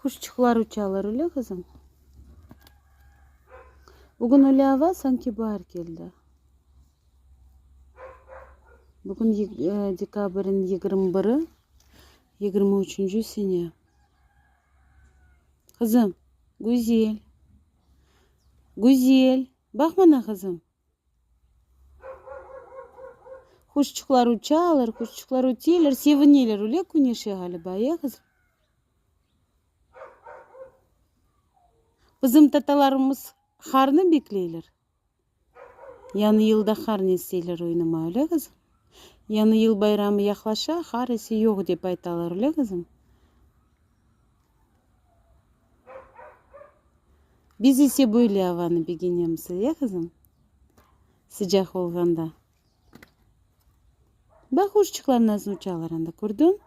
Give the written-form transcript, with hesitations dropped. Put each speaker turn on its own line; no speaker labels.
Quşçıqlar uçalar, öyle qızım? Bugün öyle ava, sanki baar keldi. Bugün dekabrniñ 21-i, 23-nci sene. Qızım, Güzel, Güzel, baq maña, qızım. Quşçıqlar uçalar, quşçıqlar öteler, sevineler, öyle küneşe ğaliba, e, qızım? Bizim tatalarımız qarnı bekleyler. Yañı yılda qarnen isteyler oynama, öyle, qızım? Yañı yıl bayramı yaqlaşa, qar ise yoq, dep aytalar, öyle, qızım? Biz ise böyle avanı begenemiz, e, qızım? Sıcaq olğanda. Baq, quşçıqlar nasıl uçalar anda, kördiñ?